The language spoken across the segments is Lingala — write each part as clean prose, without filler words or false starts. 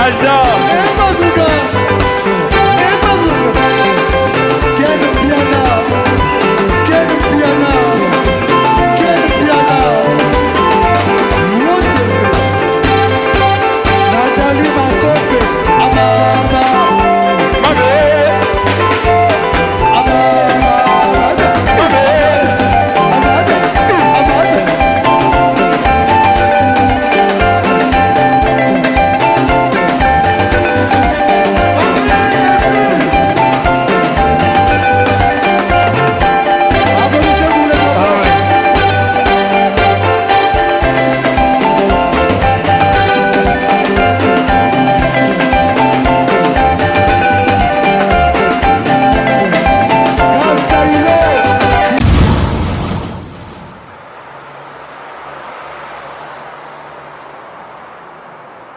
Aldo.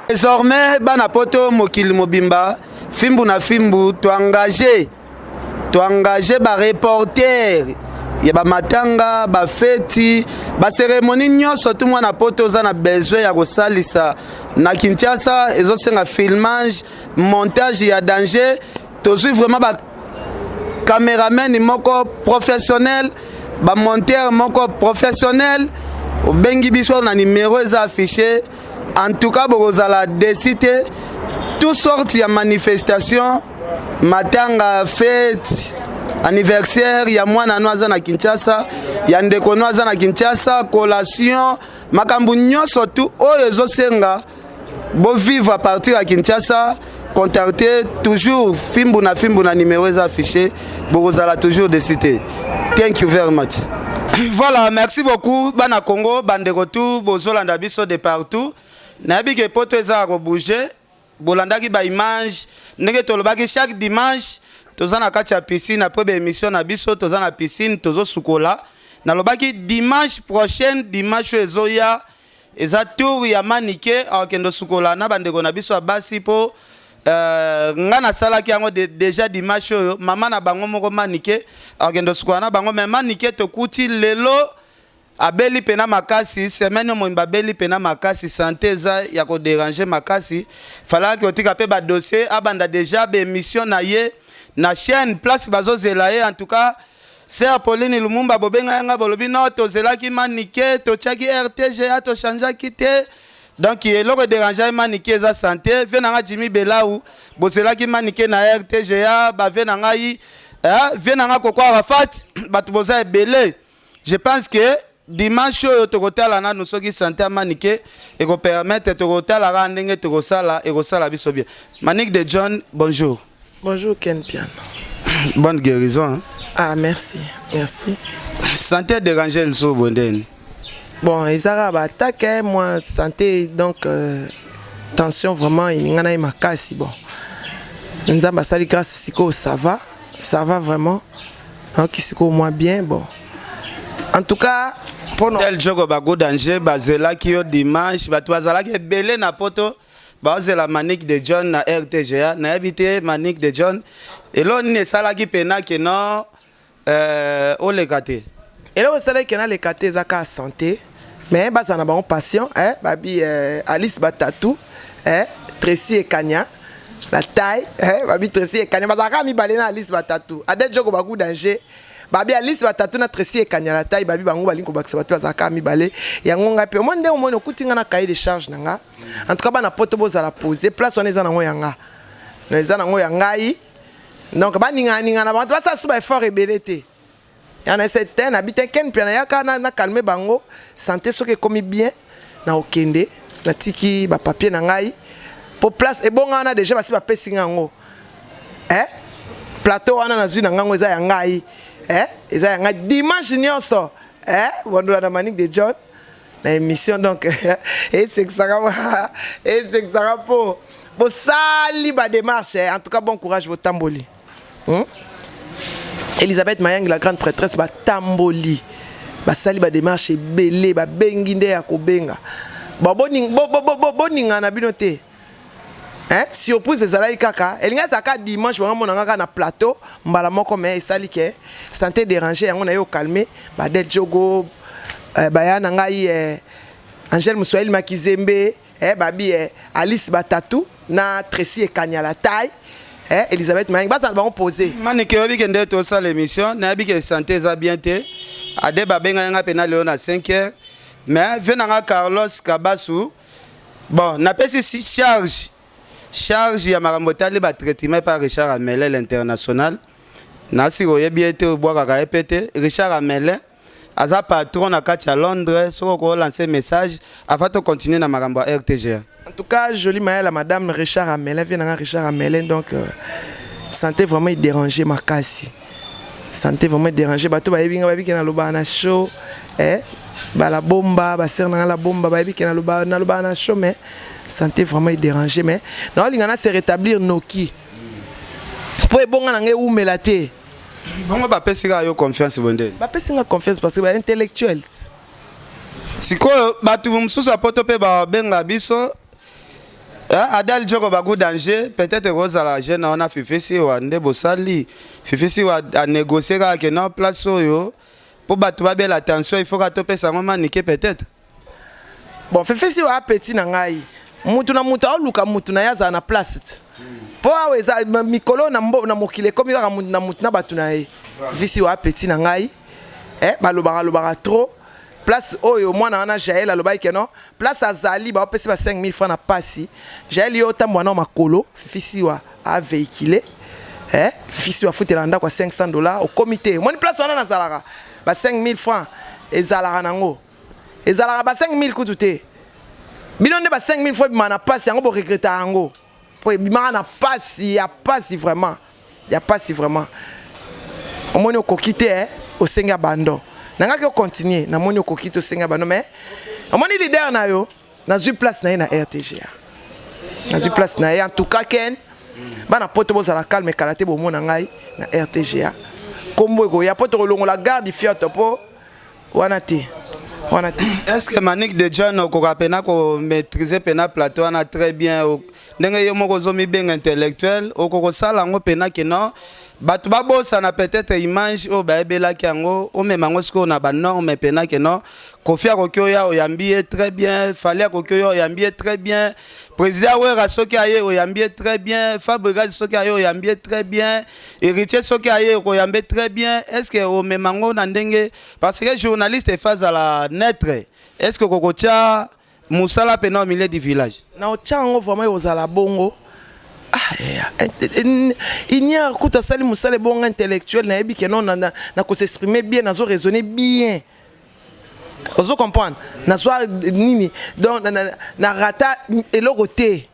Désormais bana poto mokili mobimba fimbu na fimbu to engage to engage ba reporter ya bamatanga bafeti baseremoni nyonso tu mwana poto oza na besoin ya kosalisa na kinshasa ezosenga filmage montage ya danger tozwi vraiment ba cameraman moko professionnel bamonteur moko professionnel obengi biso na numero eza affiché. En tout cas bokozala desi te, tout sorte ya manifestation, matanga, fete, anniversaire ya mwana no aza na Kinshasa, ya ndeko no aza na Kinshasa, collation, makambo nyonso tu oyo ezosenga bovivre à partir ya Kinshasa, contactez toujours fimbu na fimbu na numéro eza affiché, bokozala toujours desi te. Thank you very much. Voilà, merci beaucoup bana Congo, bandeko tu bozolanda biso de partout. Nayebi ke poto eza ya kobouge, bolandaki ba image ndenge tolobaki chaque dimanche toza na kati ya piscine après ba émission na biso, toza na piscine tozosukola. Nalobaki dimanche prochaine, dimanche oyo ezoya eza tour ya Manike akende osukola na bandeko na biso ya basi mpo nga nasalaki yango déjà dimanche oyo mama na bango moko Manike akende osukola na bango. Mais Manike tokuti lelo abeli pena makasi, semaine oyo mobimba abeli pena makasi, santé eza ya kodéranger makasi. Falaki otika mpe badossier abanda déjà baémission na ye na chaîne place bazozela ye. En tout cas, sœur Pauline Lumumba, bobenga yanga, bolobi no tozelaki Manike, totiaki RTGA, tochangeaki te. Donc eloko edérangeaki Manike eza santé. Vie na nga Jimmy Belau, bozelaki Manike na RTGA, bavie na ngai vie na nga Koko Arafat, bato boza ebele. Je pense que dimanche oyo tokotala nanu soki santé ya Manike ekopermettre, tokotala kaka ndenge tokosala, ekosala biso bien. Manique de John, bonjour. Bonjour Ken Piano. Bonne guérison, hein? Ah merci, merci. Santé déranger lisusu boye ndeni? Bon, ezaka ba attaque moi santé, donc tension vraiment eninga na ye makasi. Bon, Nzambe asali grâce, sikoyo ça va, ça va vraiment. Nayoki sikoyo moi bien. Bon, en tout cas mpona tel joko bago danger bazelaki yo dimanche, bato bazalaki ebele na poto bazela Manique de John na RTGA. Nayebi te Manique de John eloko nini esalaki pena ke no oleka te. Eloko esalaki ke naleka te eza kaka santé, mais bazala na bango patient eh, babi Alice Batatu, eh, Tracy Ekanya la taille, eh, babi Tracy Ekanya bazalaka mibale na Alice Batatu, Ade Joko bagu danger, babi Alice Batatu na Tracy Ekanya la taille, babi bango balingi kobakisa bato bazalaka mibale. Yango ngai mpe omoni ndenge omoni okuti nga na cahier de charge na nga. En tout cas bana poto bozala posé, place wana eza nango ya nga, na eza nango ya ngai. Donc baninga na bango basala so ba effort ebele te yana ese te na bi te. Ken mpe nayaka na calme bango, santé soki ekomi bien na okende, natiki bapapier na ngai po place ebonga wana déjà basi bapesi nga yango, eh? Plateau wana nazwi na ngango eza ya ngai, eh? Eza ya ngai dimanche nyonso, eh? Bondola na Manique de John na émission. Donc esekisaka mpo bosali badémarche. En tout cas bon courage, botamboli, Elisabeth Mayangi la grande prêtresse, batamboli, basali badémarche ebele, babengi nde ya kobenga. Bon, boninga na bino te, hein? Surprise ezalaki kaka, elingi ezalaka dimanche bango mona kaka na plateau mbala moko, mais esali ke santé déranger yango na ye ocalme badel jogo, baya na ngai. Angèle Muswahili Makizembe, eh, babi eh, Alice Batatu na Tracy Ekanya la taille, eh, Elisabeth Mayeng, bazala bango posé. Manike, oyebi ke nde tosala émission, nayebi ke santé eza bien te. Ade babengaki nga mpena lelo na 5 heures, mais ve na nga Carlos Kabasu, bon, napesi charge ya makambo etali batraitement par Richard Amele l'international. Nasi oyebi ye te, obwakaka ye mpe te. Richard Amele aza patron na kati ya Londres. Soki okolancer message avant tocontinue na makambo ya RTGA. En tout cas, joli Mayala, madame Richard Amelin, vient na Richard Amelin, donc santé vraiment dérangé makasi. Santé vraiment dérangé. Bato bayebi nga, bayebi ke naloba na show, eh, bala bomba, ba sœur na la bomba, bayebi ke naloba na show, mais santé vraiment dérangé, mais naolinga na se rétablir noki. Po ebonga na ngai ewumela te. Bongo bapesi kaka yo confiance bondeni? Bapesi nga confiance parce que ba intellectuel. Sikoyo bato mosusu ya poto mpe babenga biso, Adal Joko bagu danger, peut-être kozala jeune wana Fifisi wa nde bosali Fifisi wa anégocie kaka ke non, place oyo mpo bato babela attention, il faut ka topesa yango Manike peut-être. Bon, Fefesi oyo apeti na ngai, mutu na mutu aoluka mutu na ye azala na place te, mpo awa eza mikolo na mokili ekomi kaka mutu na mutu na bato na ye. Fefesi oyo apeti na ngai, eh, balobaka lobaka trop. Place oyo mwana wana Jael alobaki ke non, place azali, baopesi ba 5000 francs na pasi. Jael, yo otambola na makolo, Fifisi wa avéhicule, eh, Fifisi wa afutela ndako ya 500 $, okomi te. Omoni place wana nazalaka, ba 5000 francs ezalaka nango, ezalaka ba 5000 kutu te. Bino nde ba 5000 francs ebimaka na pasi, yango boregreta yango, mpo ebimaka na pasi ya pasi, vraiment ya pasi vraiment. Omoni okoki te, eh, osengi abandon. Nangaki ocontinue, namoni okoki te, osengi abandon, mais omoni leader na yo, nazwi place na ye na RTGA, nazwi place na ye. En tout cas, ken bana poto bozala calme, kala te bomona ngai na RTGA. Kombo ekoya mpo tokolongola garde fioto mpo wana te, wana te. Est ce que Manique de John okoka mpena komaîtrise mpena plateau wana très bien? Ndenge yo moko ozomibenga intellectuel, okoka kosala yango mpena ke non, bato babosana peut-être image oyo bayebelaki yango, omema yango sikoyo na banorme mpena ke non, Kofi akoki oya, oyambi ye très bien, Fally akoki oya, oyambi ye très bien, président Wera soki aye, oyambi ye très bien, Fabregas soki aye, oyambi ye très bien, Héritier soki aye, okoyambe très bien. Est ce que omema yango na ndenge, parce que journaliste efa azala neutre, est ce que okokotia mosala mpena au milieu du village? Na otya yango vraiment ekozala bongo. Ah, ignare kutu asali mosala ebonga intellectuel. Nayebi ke non, na kosexprime bien, nazo raisonner bien, ozo comprendre, nazwa nini. Donc na rata eloko te,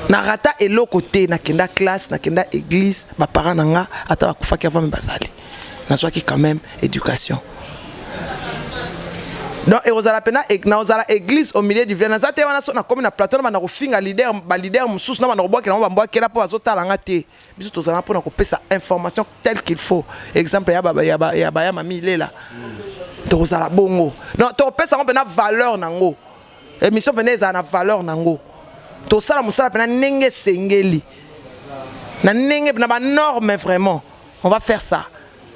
na rata eloko te. Nakenda classe, nakenda église, baparent na nga ata bakufaki avant, me bazali, nazwaki quand même éducation. Donc ekozala mpena nakozala église au milieu du village. Naza te wana so nakomi na plateau na banda kofinga leader, baleader mosusu, na banda kobwakela bango bambwakela mpo bazotala nga te. Biso tozala mpona kopesa information tel qu'il faut. Exemple ya baya mami lela, tokozala bongo. Donc tokopesa yango mpena valeur nango, émission mpena ezala na valeur nango. Tosala mosala mpena ndenge esengeli, na ndenge na banorme. Vraiment, on va faire ça,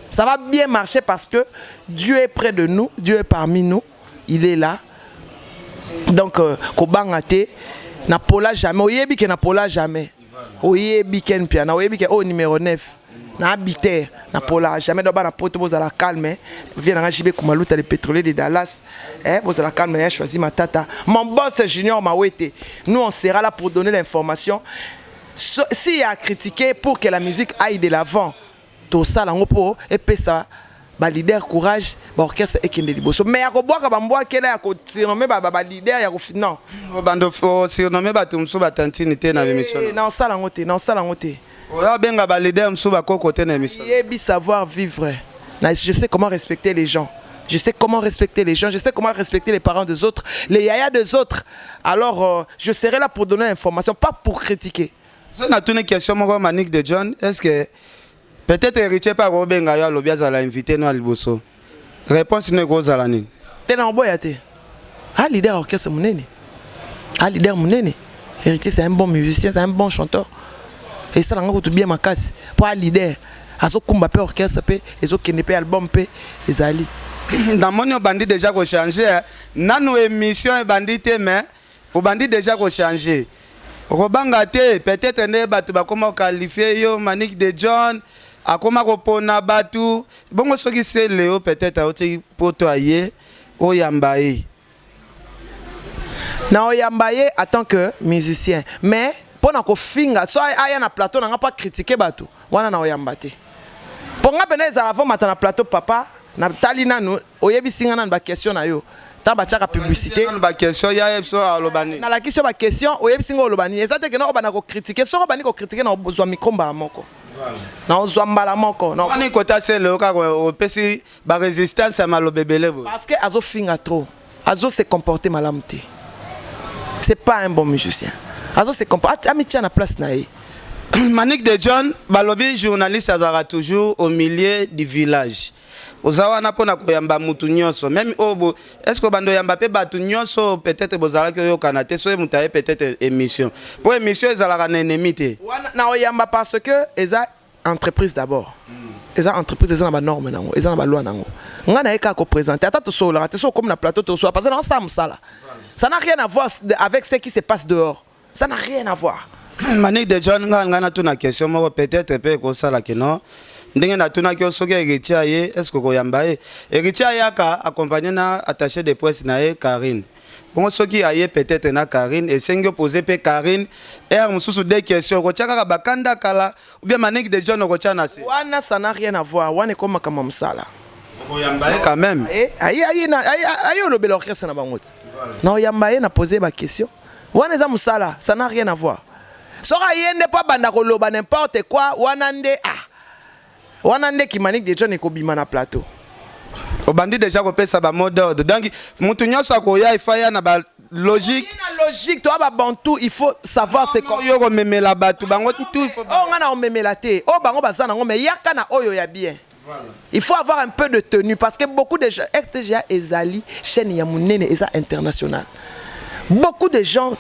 ça va bien marcher parce que Dieu est près de nous, Dieu est parmi nous, il est là. Donc kobanga te, na pola jamais, oyebi ke na pola jamais, oyebi Ken Piana, oyebi ke oyo numéro 9 na habitaire, na pola jamais. Donc bana poto bozala calme. Vie nanga JB Kumaluta, le pétrolier de Dallas, eh, bozala calme. Ya choisi Matata, mon boss Junior Mawete, nous on sera là pour donner l'information. So, s'il y a à critiquer pour que la musique aille de l'avant, tosala yango mpo epesa baleader courage, baorchestre ekende liboso. Mais ya kobwaka bambwakela, ya kosurnomme baleader, ya non. Bando osurnomme bato mosusu batantini te na émission? Na osala yango te, na osala yango te. Oyo abenga baleader mosusu bakoko te na émission? Yebi savoir vivre. Je sais comment respecter les gens, je sais comment respecter les gens, je sais comment respecter les parents des autres, les yaya des autres. Alors je serai là pour donner l'information, pas pour critiquer. So natuni question moko, Manique de John, est ce que peut-être Héritier mpe akobenga yo, alobi azala invité no ya liboso, réponse no ekozala nini? Te, na oboya te. A leader orchestre monene, a leader monene. Héritier, c'est un bon musicien, c'est un bon chanteur. Esalanga kutu bien makasi mpo a leader azokumba mpe orchestre mpe ezokende mpe album mpe ezali. Namoni obandi déjà kochanger. Nanu émission ebandi te, mais obandi déjà kochanger. Okobanga te, peut-être nde bato bakoma koqualifier yo Manick de John, akoma kopona bato bongo. Soki se leo, peut-être auti poto, aye, oyamba ye? Na oyamba ye en tant que musicien, mais mpo na kofinga, so aya na plateau na nga mpo acritiquer bato wana, na oyamba te. Mpo nga pene ezala fo mata na plateau, papa, natali nanu, oyebisi nga nanu baquestion na yo. Ntango batiaka publicité, nanu baquestion ya ye, biso aloba nini? Nalakisi yo baquestion, oyebisi nga oloba nini. Eza te kena obanda kocritiquer. Soki obandi kocritiquer, na ozwa micro mbala moko, na ozwa mbala moko na. Wani kota se leo kaka opesi barésistance ya maloba ebele boye? Parce que azofinga trop, azo se comporter malamu te. C'est pas un bon musicien. Azo se comporter, amitia na place na ye. Manick de John, balobi journaliste azalaka toujours au milieu du village. Oza wana mpona koyamba mutu nyonso, même oyo bo, est ce que obanda oyamba mpe bato nyonso? Peut-être bozalaki oyokana te, soki moto aye peut-être émission, mpo émission ezalaka na ennemi te. Wana na oyamba parce que eza entreprise d'abord, eza entreprise, eza na banorme nango, eza na baloi nango. Ngai naye kaka koprésenter. Ata tosololaka te, so okomi na plateau, tosola, parce que naosala mosala. Ça n'a rien à voir avec ce qui se passe dehors, ça n'a rien à voir. Manick de John, ngai natuna question moko, peut-être mpe ekosala kino ndenge natunaki yo. Soki Héritier aye, est ce que koyamba ye? Héritier ayaka accompagné na attaché de presse na ye Karine. Bongo soki aye peut-être na Karine, esengi opose mpe Karine ere mosusu de question, okotia kaka bakanda kala ou bien Manick de John okotia na se? Wana ça n'a rien à voir, wana ekoma makambo ya mosala. Okoyamba ye quand même? Aye, aye, aye olobela orchestre na bango te. Na oyamba ye, na pose baquestion. Wana eza mosala, ça n'a rien à voir. Soki aye nde mpo abanda koloba n'importe quoi, wana nde, ah, wana nde ki Manick de John ekobima na plateau. Obandi déjà kopesa bamot d'ordre, donc mutu nyonso akoya, ifa ya na balogique. Na logique, toa babantu, il faut savoir c'est comme oyo komemela bato bango tout il faut. Oyo nga na omemela te, oyo bango baza nango, mais yaka na oyo ya bien. Il faut avoir un peu de tenue parce que beaucoup de gens, RTGA ezali chaîne ya monene, eza international, beaucoup de gens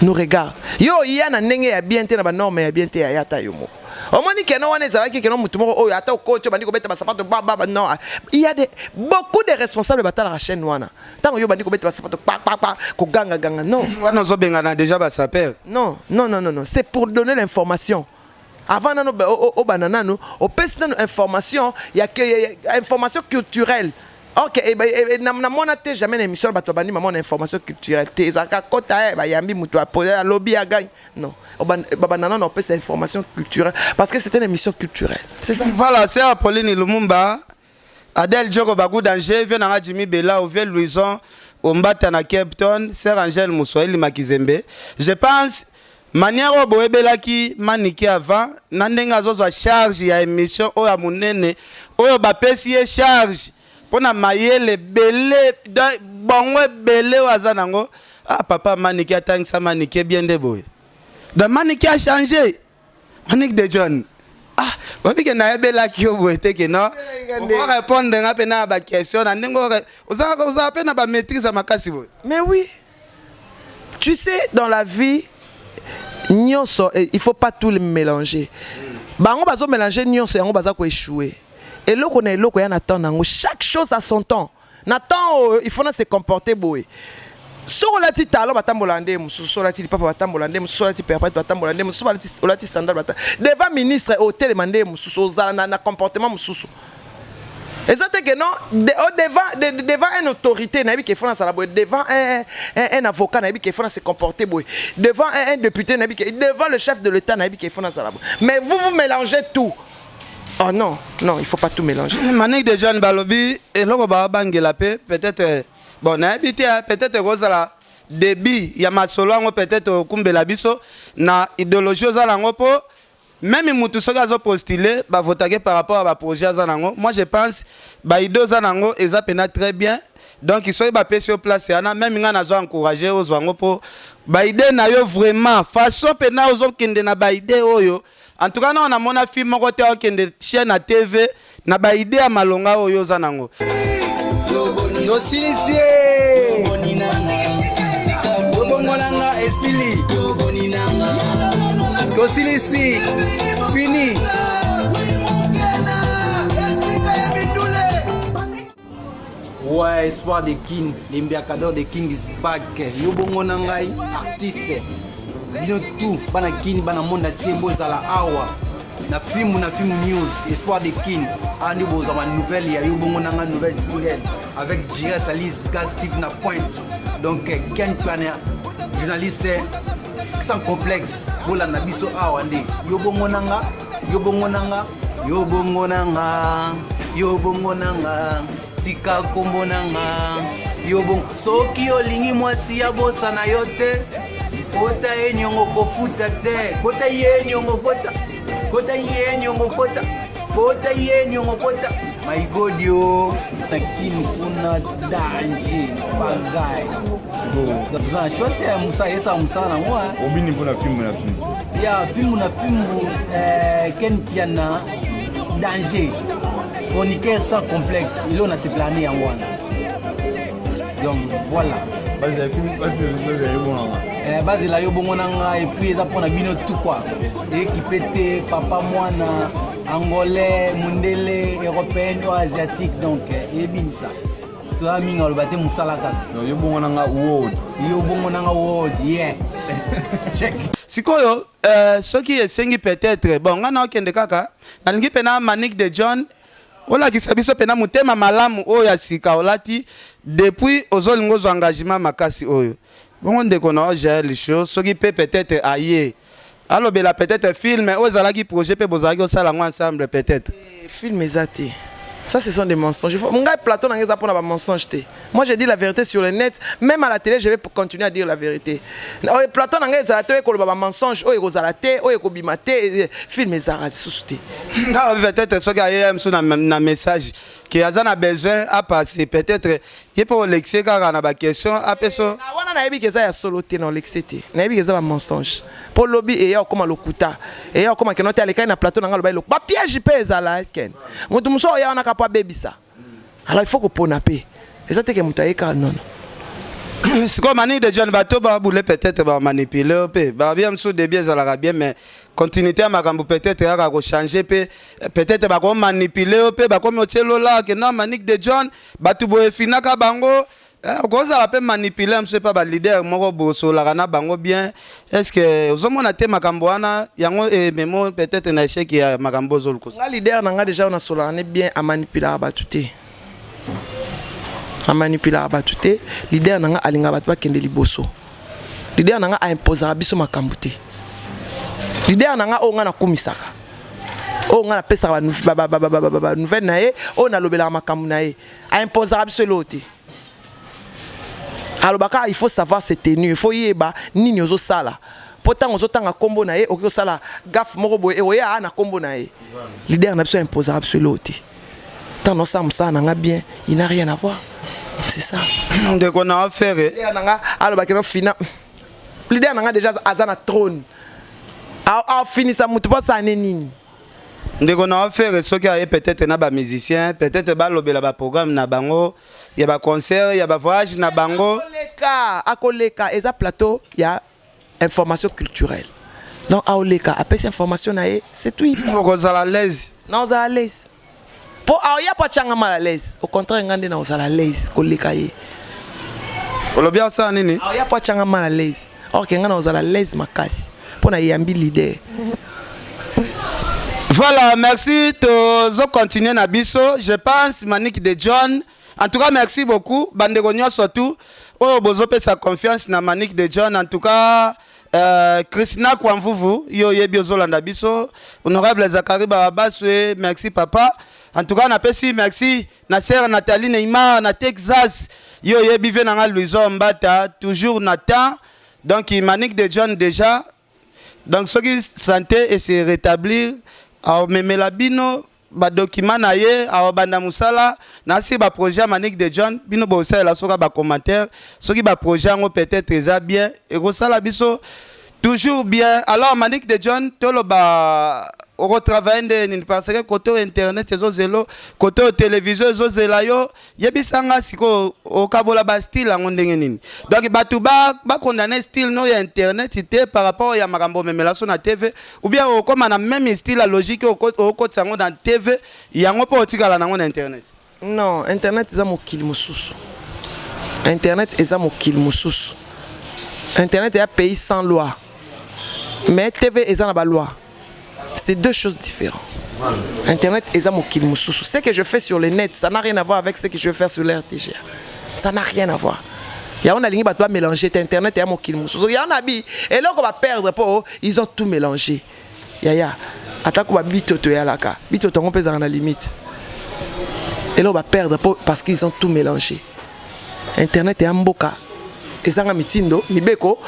nous regardent. Yo ya na ndenge ya bien te, na banorme ya bien te, ya ata yo moko omoni keno wana ezalaki keno motu moko oyo ata okoti, obandi kobeta basapato bababa. Non, il y a des, beaucoup de responsables batalaka chaîne wana. Ntango yo obandi kobeta basapato kpakpakpa, kogangaganga, non. Wana ozobengana déjà basapeurs. Non, non, non, non, non, c'est pour donner l'information. Avant nano obanda nano, opesi nano information ya information culturelle. Ok, namona te jamais na émission bato babandi mamona information culturelle te. Ezalaka kota ye, bayambi moto, alobi, agagne. Non, babanda nano opesa information culturelle parce que c'est une émission culturelle, c'est ça. Voilà, c'est Apolline Lumumba, Adèle Djoko Bagou Danger, vie nanga Jimmy Bella, vie Louison Ombata na Cape Town, Sœur Angèle Moussoeli Makizembe. Je pense manière oyo boyebelaki Maniki avant, na ndenge azozwa charge ya émission oyo ya monene oyo bapesi ye charge mpo na mayele ebele, bongo ebele oyo aza nango. Ah, papa Maniki atangisa Maniki bien nde boye. Donc Maniki a changé. Manick de John, ah, oyebi ke nayebelaki yo boye te, ke non, okorépondre nga mpe na baquestion na ndenge ozala mpe na bamaîtrise ya makasi boye. Mais oui, tu sais, dans la vie nyonso, il faut pas tout le mélanger. Bango bazo mélanger nyonso, yango baza koéchouer. Eloko na eloko ya na temps nango, chaque chose à son temps. Na temps oyo il faut na se comporter boye. Soki olati talon, batambola nde mosusu. Soki olati lipapa, batambola nde mosusu. Olati perpète, batambola nde mosusu. Olati sandale, bata devant ministre, otelema nde mosusu, ozala na comportement mosusu. Eza te ke non, oh, devant une autorité, nayebi ke faut nasala boye. Devant un avocat, nayebi ke faut na se comporter boye. Devant un député, nayebi ke, devant le chef de l'État, nayebi ke faut nasala boye. Mais vous, vous mélangez tout. Oh non, non, il faut pas tout mélanger. Manick de John, balobi eloko babangela mpe peut-être, bon, nayebi te, peut-être ekozala début ya masolo yango, peut-être okumbela biso na idéologie oza nango, mpo même mutu soki azopostule, bavotake par rapport à baprojet aza nango. Moi je pense baidée oza nango eza mpena très bien. Donc soki bapesi yo place wana, même ngai nazo encourage ozwa yango, mpo baidée na yo vraiment, façon mpena ozokende na baidée oyo, en tout cas nao namona film moko te okende chaîne na TV na baidée ya malonga oyo oza nango. Tosilisi ye, tobongolanga esili, tosilisi, fini. Ouais, espoir de King, l'embiakador de King is back. Yo bongo na ngai, artiste. Bino tout, bana Kin, bana monde entier, bozala awa. Na film na film news, espoir de King. Andi bozwa ba nouvelle ya yo bongo na ngai nouvelle single avec Jires Alice Gas Steve na pointe. Donc Ken Plana, journaliste sans complexe, bolanda biso awa nde. Yo bongo na nga, yo bongo na nga, yo bongo na nga, yo bongo na nga. Tika kombo na nga yo bongo. Soki olingi mwasi ya bosana yo te, kota ye niongo kofuta te, kota ye niongo kota, kota ye niongo kota, kota ye niongo kota. My God yo na Kin kuna danger bagai. Toza na choix te, mosala esala mosala nango. Obini mpona fimbu na fimbu. Ya fimbu na fimbu, Ken Piana danger. Chroniqueur sans complexe, il on a se plané yango wana. Donc voilà. Bazela yo bongo na nga et puis eza mpona bino tout quoi. Ekipe te papa mwana angolais, mundele, européen ou asiatique, donc eyebinisa. Toza mingi aloba te mosala kaka. Yo bongo na nga world. Yo bongo na nga world, yeah. Check. Sikoyo soki esengi peut-être bon nga na okende kaka nalingi pena Manick de John olakisa biso pena motema malamu oyo ya sika olati depuis ozolinga ozwa engagement makasi oyo. Bongo ndeko na yo Jael Show soki pe peut-être aye alobela peut-être film oyo ezalaki projet pe bozalaki osala yango ensemble peut-être. Film eza te. Ça, ce sont des mensonges. Mon gars, plateau n'a pas de mensonges. Moi, je dis la vérité sur le net. Même à la télé, je vais continuer à dire la vérité. Plateau n'a pas de mensonges. Oh, il y a des film ezara sous-té. Peut-être ce qui a eu un message qui a besoin à passer. Peut-être il peut lexer car on a des questions après ça. Wana na yebi ke eza ya solo te na olexer te. Na yebi ke eza ba mensonge. Po lobby eya okoma lokuta. Eya okoma ke note aleka na plateau na ngalo ba eloko. Ba piège pe ezala ken. Mutu muso oya wana ka po abebisa. Alors il faut kopona pe. Eza te ke mutu ayeka non. Sikoyo Manick de John bato ba boule peut-être ba manipuler pe. Ba bien sous début ezalaka bien mais continuité ya makambo peut-être yaka ko changer pe peut-être ba ko manipuler pe ba komi otielo la ke non Manick de John bato boye finaka bango. Okozala pe manipuler mso pa ba leader moko bosolaka na bango bien. Est-ce que ozomona te makambo wana yango memo peut-être na échec ya makambo ozolukosa? Nga leader na nga déjà on solaka ne bien a manipuler bato te. A manipuler bato te. Leader na nga alinga bato bakende liboso. Leader na nga a imposera biso makambo te. Leader na nga oyo nga nakumisaka. Oyo nga napesaka ba nouvelle na ye, oyo nalobelaka makambo na ye. A imposera biso eloko te. Alobaka il faut savoir se tenir, il faut yeba nini ozosala. Po tango ozotanga kombo na ye, okoki kosala gaffe moko boye, oya na kombo na ye. Leader na biso imposera biso eloko te. Tant osala mosala na nga bien, il n'a rien à voir. C'est ça. Ndeko na affaire. Leader na nga alobaki no fina. Leader na nga déjà aza na trône. A finisa mutu po asala ne nini. Ndeko na affaire soki aye peut-être na ba musicien, peut-être ba lobela ba programme na bango, ya ba concert, ya ba voyage na bango. Akoleka, akoleka eza plateau ya information culturelle. Donc aoleka apesi information na ye, c'est tout. Okozala à l'aise. Na ozala à l'aise. Po aoya po achanga mal à l'aise. Au contraire ngande na ozala à l'aise koleka ye. Olobi asala nini? Aoya po achanga mal à l'aise. Or ke ngana ozala à l'aise makasi. Po na yambi leader. Voilà, merci. Tozo continuer na biso. Je pense Manick de John. En tout cas, merci beaucoup. Bandeko nyonso tout. Oh, bozo pesa confiance na Manick de John. En tout cas, Christina Kwamvuvu, yo yebi ozolanda biso. Honorable Zachary Barabaswe, merci papa. En tout cas, na pesi merci na sœur Nathalie Neymar na Texas. Yo yebi ve na nga Louison Mbata, toujours na temps. Donc Manick de John déjà. Donc ce qui santé et se rétablir a memela bino ba document na ye a banda musala na si ba projet Manick de John bino bo sala soka ba commentaire soki ba projet ngo peut-être eza bien et kosala biso toujours bien. Alors Manick de John tolo ba retravailler nde nini parce que côté internet ezozelo côté télévision ezozela yo yebisanga siko okabola ba style yango ndenge nini. Donc bato ba condamner style no ya internet te par rapport ya makambo memela so na TV ou bien okoma na même style ya logique okotisa yango na TV yango mpo otikala nango na internet. Non, internet eza mokili mosusu. Internet eza mokili mosusu. Internet est un pays sans loi. Mais TV eza na ba loi. C'est deux choses différentes. Voilà. Internet eza mokili mosusu. Ce que je fais sur le net, ça n'a rien à voir avec ce que je vais faire sur l'RTG. Ça n'a rien à voir. yango nalingi bato bamélange te. Internet ya mokili mosusu yango na bi eloko baperdre mpo ils ont tout mélangé. Yaya, atako babitoto eyalaka, bitoto yango mpe ezalaka na limite. Eloko baperdre mpo parce qu'ils ont tout mélangé. Internet ya mboka ezanga mitindo, mibeko.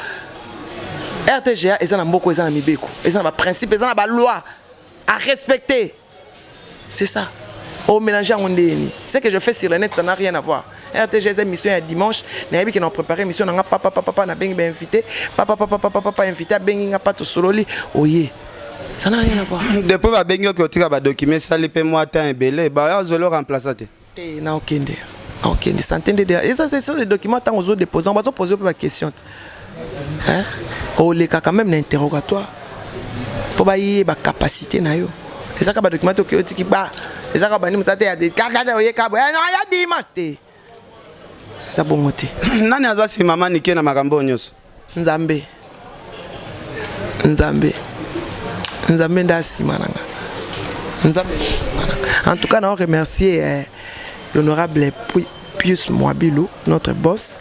RTGA eza na mboka, eza na mibeko, eza na baprincipe, eza na baloi à respecter. C'est ça. Omélange yango ndeni. Ce que je fais sur le net, ça n'a rien à voir. RTG eza émission ya dimanche. Nayebi ke na préparé émission nanga, papa papa papa, nabengi bainvité, papa papa papa papa, invité abengi nga pa, tosololi oye. Ça n'a rien à voir. Depuis babengi oki otika badocument, esali mpe mwa temps ebele, bazweli oremplace te. Te, naokende, naokende. Santé nde eza. C'est ça, les documents, ntango ozodépose, bazopose mpe baquestion te. Oleka quand même na interrogatoire mpo bayeba capacité na yo. Ezaka badocument te oke otiki ba, ezaka bandi mosala te ya kaka oyeka boye ya dimanche te, eza bongo te. Nani aza nsima Manike na makambo oyo nyonso? Nzambe, Nzambe, Nzambe nde asima na nga. Nzambe nde asima na nga. En tout cas, na remercier l'honorable Pius Mwabilu, notre boss,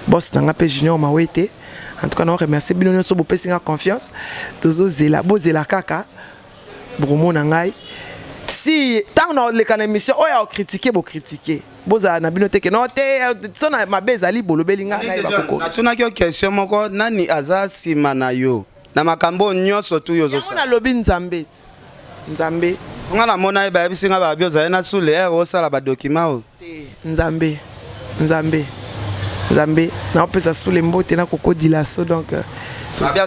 boss na nga mpe Junior Mawete. En tout cas, na remercier bino nyonso bopesi nga confiance. Tozozela, bozela kaka, bokomona ngai. Si ntango naoleka na émission oyo aokritike, bokritike, bozala na bino te ke no te, so na mabe ezali, bolobeli nga, nayeba koko. Natunaki yo question moko: nani aza nsima na yo na makambo oyo nyonso tu yo Yango. ozosala? Nalobi Nzambe ti, Nzambe. Nga namona ye, bayebisi nga, babi ozali na sule ere osala badocument oyo. Te, Nzambe, Nzambe, Nzambe. Naopesa sule mbote na kokodila so donc Babi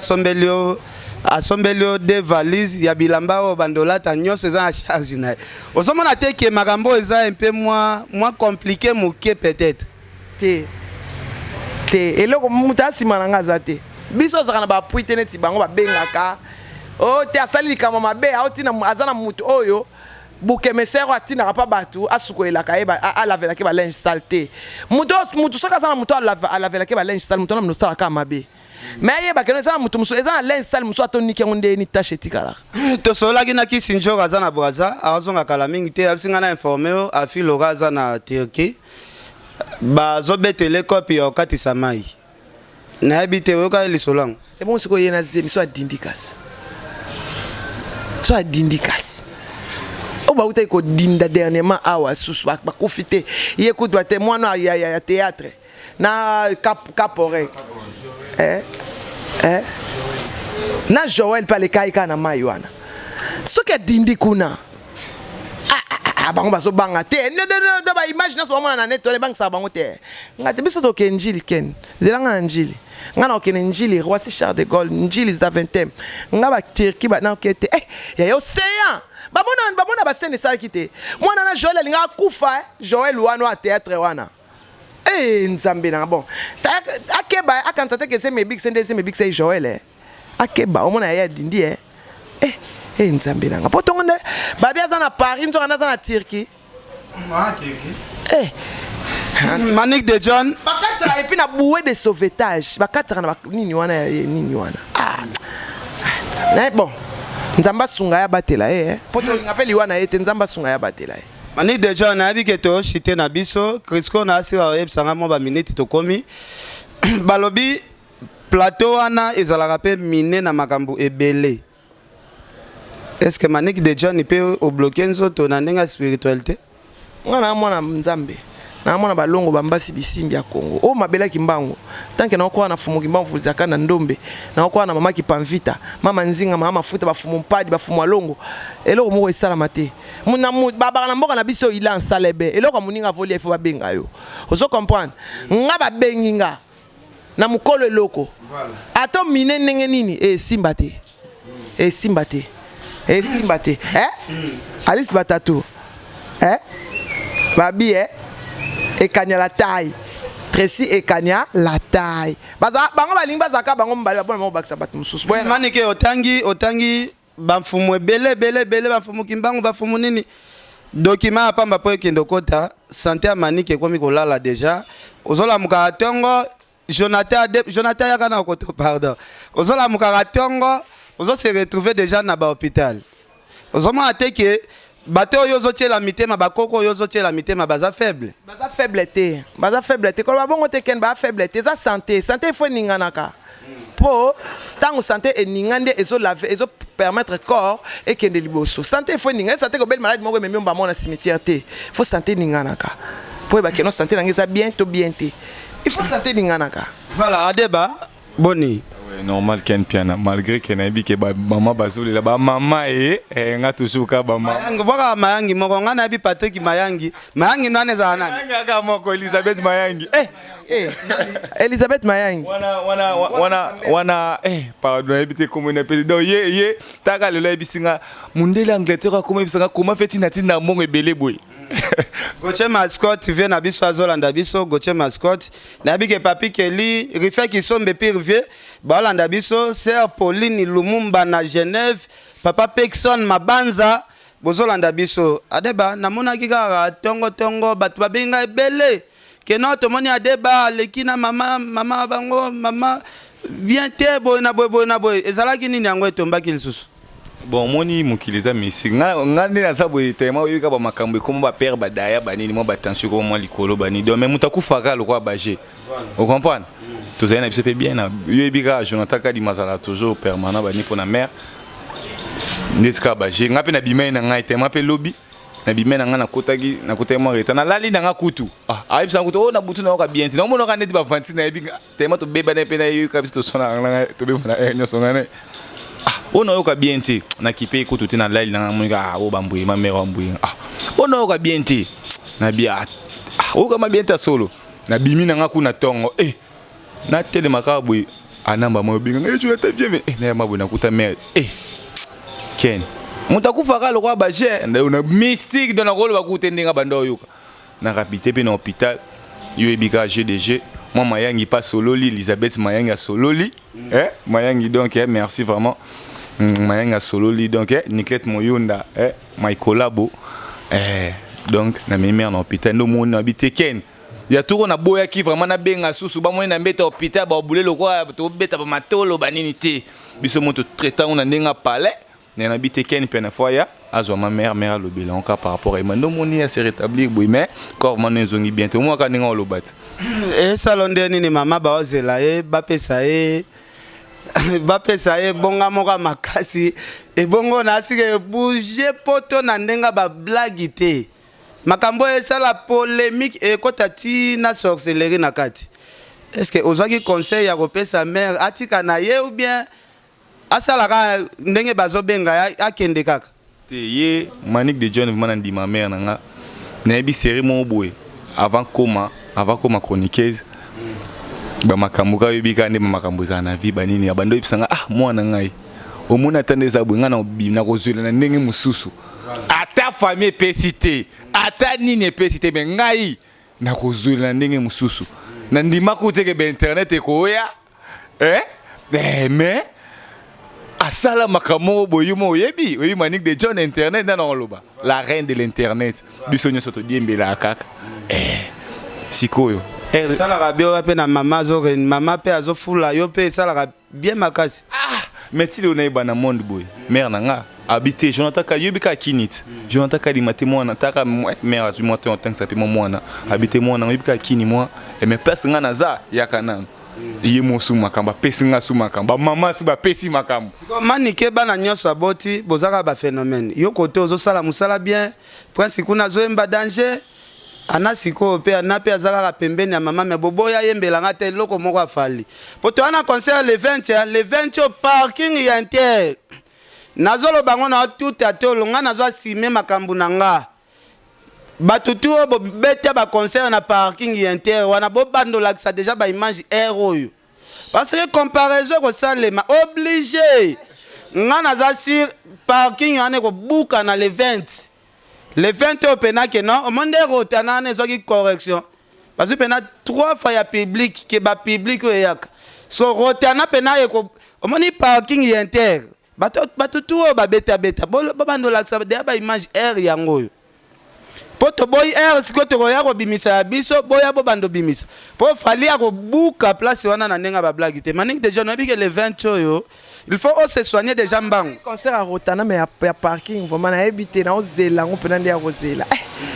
asombeli yo deux valise ya bilamba oyo bandolata nyonso, eza na charge na ye. Ozomona te ke makambo oyo eza un peu mwa compliqué moke peut-être? Te te, eloko moto asima na nga aza te. Biso ozalaka na bapui te neti bango babengaka o te asali likambo mabe, aotina aza na motu oyo bukemesere oyo atindaka mpa bato asukolelaka ye, alavelaki balinge sale te. Moto motu soki aza na moto alavelaki balinge sale, moto wana moto osalaka mabe. Mais ayebaka eno eza na moto mosusu, eza na linge sale mosusu, atoniki yango ndeni, tache etikalaka. Tosololaki na Kisi Njoro, aza na Braza, azonga kala mingi te. Abisi ngai na informe yo, afi Lora aza na Turquie, bazobetele kopi ya kokatisa mai. Nayebi te, oyoka lisolo yango? Ebongo sikoyo ye na zemi so adindi kasi, so adindi kasi, oyo bautaki kodinda dernièrement awa susu, bakufi te. Ye kutu ate mwana ya théâtre na Capore, eh? Eh? Na Joel mpe alekai kaka na mai wana. Soki adindi kuna, bango bazobanga te. Do baimage nyonso bamona na net wana ebangisaka bango te. Nga te, biso tokende Njili. Ken, zela nga na Njili. Nga na okende Njili, Roissy Charles de Gaulle, Njili Zaventem. Nga baturki naoke te. Eh, yaya, océan, bamona, bamona basene esalaki te. Mwana na Joel alinga akufa, eh? Joel wana ya théâtre wana. Eh, Nzambe nanga. Bon, akeba, akanisa te ke ezemi ebikisa nde ezemi ebikisa ye. Joel, eh? Akeba, omona yaya adindi, eh? Eh, eh, Nzambe nanga. Mpo tongo nde babi aza na Paris, nzoka nde aza na Turquie. Eh. Manique de John. Bakataka et puis na bouée de sauvetage bakataka na nini wana ya nini wana. Ah, ah, bon, Nzambe asunga ye, abatela ye, eh. Mpo tolinga mpe liwa na ye te. Nzambe asunga ye, abatela ye. Manique de John, nayebi ke toshite na biso Crisco na asila oyebisanga mwa baminiti tokomi. Balobi plateau wana ezalaka mpe mine na makambo ebele. Est ce que Manique de John mpe obloke nzoto na ndenge ya spiritualité? Nga na mwana Nzambe, na mwana balongo, bambasi bisimbi ya Kongo oyo mabelaki mbango. Tant que naokoka na fumu Kimbangu Fulizaka na Ndombe, naokoka na mama Kipamvita, mama Nzinga, mama Mafuta, bafumu Mpadi, bafumu Alongo, eloko moko esalama te. Babaka na mboka na biso ila nsalebe, eloko ya moninga avolia, ifo babenga yo. Ozo comprendre nga? Babengi nga na mokolo, eloko ata mine ndenge nini esimba te, esimba te, esimba te, eh? Alisi batatu, eh? Babi, eh? Ekanya la taille, Tracy Ekanya la taille. Baza bango balingi bazalaka bango mibale, babona bango bakisa bato mosusu. Manike, otangi bamfumu ebele ebele ebele, bamfumu Kimbangu, bamfumu nini. Document ya pamba po ekende okota sante ya Manick ekomi kolala dejà ozolamukaka tongo Jonathan de Jonathan yaka na koto pardon ozolamukaka tongo ozo se retrouver dejà na ba hopital ozomona te ke bato oyo ozotiela mitema bakoko oyo ozotiela mitema baza faible. Baza faible te, baza faible te, koloba bongo te Ken, baza faible te, eza sante, sante il faut eninganaka po tango sante eninga nde ezo lave ezo permettre corps ekende liboso. Sante il faut eninga, sante kobeli malade moko ememi mbamo na cimetière te, faut sante eninganaka po oyeba que non sante na nga eza bien to bien te, il faut sante eninganaka. Voilà Adeba boni. Ouais, normal Ken Piana malgré que nayebi ke ba mama bazolela ba mama e eh, nga toujours ka ba mama Mayangi bwaka Mayangi moko nga nayebi Patrick Mayangi Mayangi nani ezala nani Mayangi aka moko Elizabeth Mayangi eh eh Elizabeth Mayangi wana wana wana wana eh pardon nayebi te kombo na pesi donc ye ye taka lelo ayebisi nga mundele Angleterre akoma yebisa nga koma feti na tinda mbongo ebele boye. Gauthier Mascotte vie na biso azolanda biso Gauthier Mascotte nayebi ke Papi Kelly Rife Kisombe pire vieux baolanda biso Sœur Pauline Lumumba na Genève Papa Pekson Mabanza bozolanda biso Adeba namonaki kaka tongo tongo bato babengi ngai ebele ke no tomoni Adeba aleki na mama mama bango mama bien te boye na boye boye na boye ezalaki nini yango etombaki lisusu Bon omoni mokili eza mystique nga nga nde naza boye tellement oyebi kaka ba makambo ekoma ba père ba daya ba nini mwa ba tension ekoma mwa likolo ba nini donc mais moto akufaka lokola ba jeu o comprendre tozali na biso mpe bien na yo oyebi kaka Jonathan Kadima azala toujours permanent ba nini mpo na mère ndeti kaka ba jeu nga mpe nabimai na ngai tellement mpe lobi nabimai na ngai nakotaki nakotaki mwa retard nalali na nga kutu ah ayebisa kutu oh na butu nayoka bien te naomonaka neti ba vantine nayebi Tellement tobebana mpe na ye yoka biso toswana na ngai tobebana eh, nyonso ngai na ah oyo nayoka bien te nakipe kutu te nalali na ngai namoni ah oyo bambuye ma mère bambuye ah oyo nayoka bien te nabi ah ah, oyoka ma bien te solo nabimi na ngai kuna tongo eh natelema kaka boye anamba moyo benga ngai Jonathan viens mais eh nayamba boye nakuta mère eh Ken moto akufaka lokola baje na mystique donc nakoloba kutu te ndenge abanda oyoka Na rapite pe na hopital yo oyebi kaka jeu de jeu mwa mayangi pe asololi Elizabeth mayangi asololi mm. eh mayangi donc eh, merci vraiment mm, mayangi asololi donc eh, Niclette Moyonda eh, my collabo eh, donc na memi mère na hôpital ndo moni na bite ken ya toko naboyaki vraiment nabenga susu bamoni na mbeta hôpital baobule lokola tobeta bamatolo banini te biso moto traita ngo na ndenge ya palais Nena bite ken pena fo aya azwa ma mère mère alobela ngo par rapport à mando moni ya se rétablir boye mais corps mano ezongi bien te omwaka ndenge oloba te esalo nde nini mama baozela ye bapesa ye bapesa ye bonga moko ya makasi ebongo na asika ebouge poto na ndenge bablagi te makambo oyo esala polemique ekota ti na sorcellerie na kati est ce que ozwaki conseil ya kopesa mare atika na ye ou bien Asala kaka ndenge bazo benga ye akende kaka. Te ye Manick de John vraiment na ndima mère na nga nayebi serie moko boye avant koma avant koma chroniqueuse ba makambo kaka oyebi kaka nde ba makambo ezala na vie ba nini abanda oyebisa nga ah mwana ngai omoni ata nde eza boye nga nakozwela na ndenge mosusu ata famille epesi te ata nini epesi te me ngai nakozwela na ndenge mosusu na ndima kutu te ke ba internet ekoya Eh? Eh, mais asala makambo moko boye yo moko oyebi oyebi Manick de John internet nani akoloba la reine de l'internet biso nyonso todiembelaka kaka eh, sikoyo esalaka bien oya mpe na mama azo mama mpe azofula yo mpe esalaka bien makasi ah mais ti lelo nayeba na monde boye mare na nga abi te jonathan ka yobi kaka kini ti jonathan kadima te mwana taka mare azwi mwa te otangisa mpe mwa mwana abi te mwana oyebi kaka kini mwa eh, mais place nga naza yaka nanu ye mosu makambo apesi nga su makambo bamama su bapesi makambo sikoyo manike bana nyonso aboti bozaka baphénomène yo kote ozosala mosala bien prince kuna azoyemba danger ana sikoyo mpe ana mpe aza kaka pembeni ya mama me boboya ayembela nga te eloko moko afali po toya na concert le 20 le 20 oyo parking ya inter nazoloba yango na tuta tolo nga nazo asime makambo na nga Batu tout oyo bo beta ba concert na parking ya inter wana bo banda olakisa dejà ba image heure oyo parce que comparaison ekosalema oblige nga naza sur parking wana ekobukana le 20 le 20 oyo pena ke non omoni nde rotana wana ezwaki correction bazwi pena trois fois ya public ke ba public oyo eyaka so rotana pena eko omoni parking ya inter Bato bato tout oyo babeta beta bobanda olakisa deya ba image heure yango oyo. Mpo toboyi ere sikoyo tokoya kobimisa ya biso, boya bobanda obimisa, mpo Fally akobuka place wana na ndenge ya bablague te. Manike de John, oyebi ke le 20 oyo, il faut ose soigner déjà mbango. Concert ya Rotana, mais ya parking, vraiment nayebi te, naozela yango mpena nde ya kozela.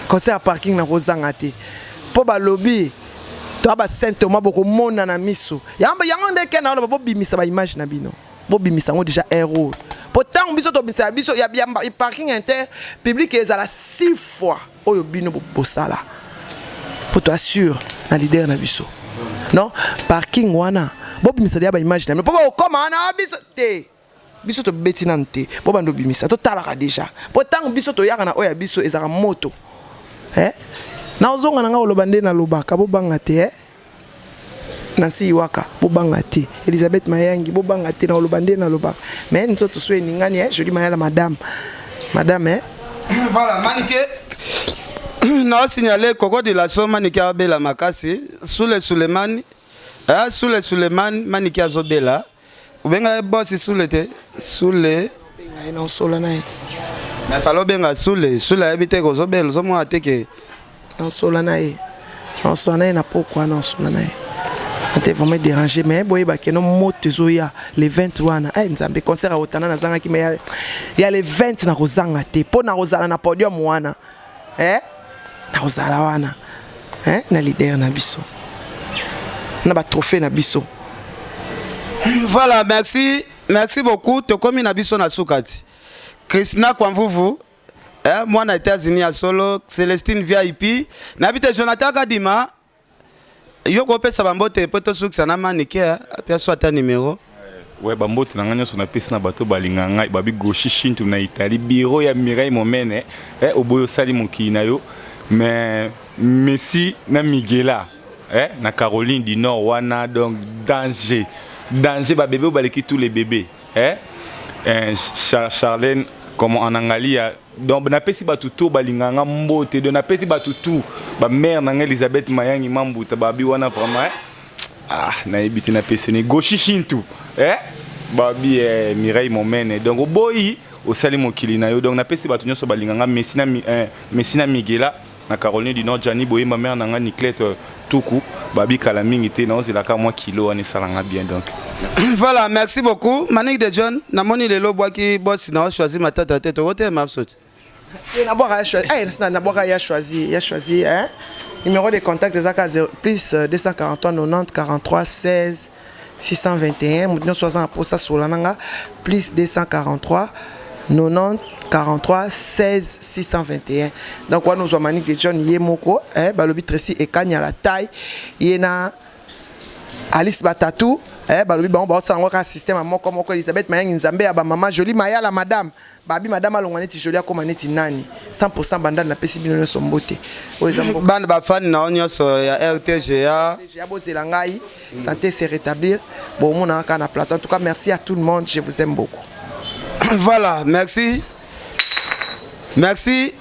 Concert ya parking nakozanga te, mpo balobi toya basaint Thomas, bokomona na miso yango. Yango nde ke naoloba, bobimisa baimage na bino, bobimisa yango déjà aire oyo, mpo ntango biso tobimisa ya biso ya parking inter public ezala six fois oyo bino bosala, mpo toassure na leader na biso. Non, parking wana, bobimisa deya baimage na bino, mpo bokoma wana biso te, biso tobeti nanu te. Bo banda obimisa, totalaka déjà, mpo ntango biso toyaka na oyo ya biso ezalaka moto. Eh? Naozonga na nga koloba nde nalobaka, bobanga te. Eh? Nansi Iwaka, bobanga te. Elizabeth Mayangi, bobanga te. Nakoloba nde nalobaka, mais nzoto so eningani. Eh? Joli Mayala, madame, madame, eh? Voilà, Manike, naosignale Koko de la So, Manike abela makasi. Sule Sulemani, eh, Sule Sulemani, Manike azobela. Obenga ye bosi Sule te, Sule. Benga ye, naosola na ye. Mais fala obenga Sule. Sule ayebi te kozobela, ozomona te ke Naosola na ye, naosola na ye na pokwa, naosola na ye. Santé vraiment dérangé, mais boyeba ke no moto ezoya le 20 wana. Ay Nzambe, concert ya Otana nazangaki, mais ya le 20 nakozanga te, mpo nakozala na podium wana. Eh? Nakozala wana, eh? Na leader na biso, na batrophée na biso. Voilà, merci, merci beaucoup. Tokomi na biso na suka ti. Christina Kwamvuvu, eh, mwana États-Unis ya solo, Celestine VIP, nayebi te. Jonathan Kadima, yo kopesa bambote mpo tosukisa na Manike, apia so ata numero. We, bambote na ngai nyonso napesi na bato balinga ngai, babi Goshi Shintu na Italie, bureau ya Mireille Momene. Eh, oboyi osali mokili na yo, mais Messi na Miguela, eh, na Caroline du Nord wana, donc danger, danger, babebe oyo baleki tous les bébés. Eh? Eh, Charlène comme en Angalia. Donc napesi bato to balingaka nga mbote. Donc napesi bato tout, bamare na ngai Elizabeth Mayangi Mambuta, babi wana vraiment, eh? Ah, nayebi te, napesi ni Goshi Shintu, eh? Babi, eh, Mireille Momene, donc oboyi osali mokili na yo. Donc napesi bato nyonso balingaka nga, Messi na, eh, Messi na Miguela na Caroline du Nord, Jani Boyemba, mare na ngai Niclete, tuku babi kala mingi te, naozelaka mwa kilo wana esalanga bien. Donc Voilà, merci beaucoup, Manik de John. Namoni lelo obwaki bosi na ochoisi matata te, tokotelema biso te. Te, nabwaka ya choisi. Eh, nabwaka ya choisi, ya choisi, hein? Numéro de contact ezaka plus 243 90 43 16 621. Moto nyonso aza na posa sola na nga, plus 243 90 43 16 621. Donc wana ozwa Manike de John ye moko. Eh, balobi Tracy Ekanya la taille, ye na Alice Batatu, eh, balobi bango baosala yango kaka système ya moko moko. Elizabeth Mayangi, Nzambe ya bamama. Joli Mayala, madame, babi madame alongwa neti Joli, akóma neti nani, 100 bandal. Napesi bino nyonso mbote oyo eza mboka. Bana bafani na yo nyonso ya RTGA. Ya bozela ngai, santé se rétablir, bomona kaka na plateau. En tout cas, merci à tout le monde, je vous aime beaucoup. Voilà, merci, merci.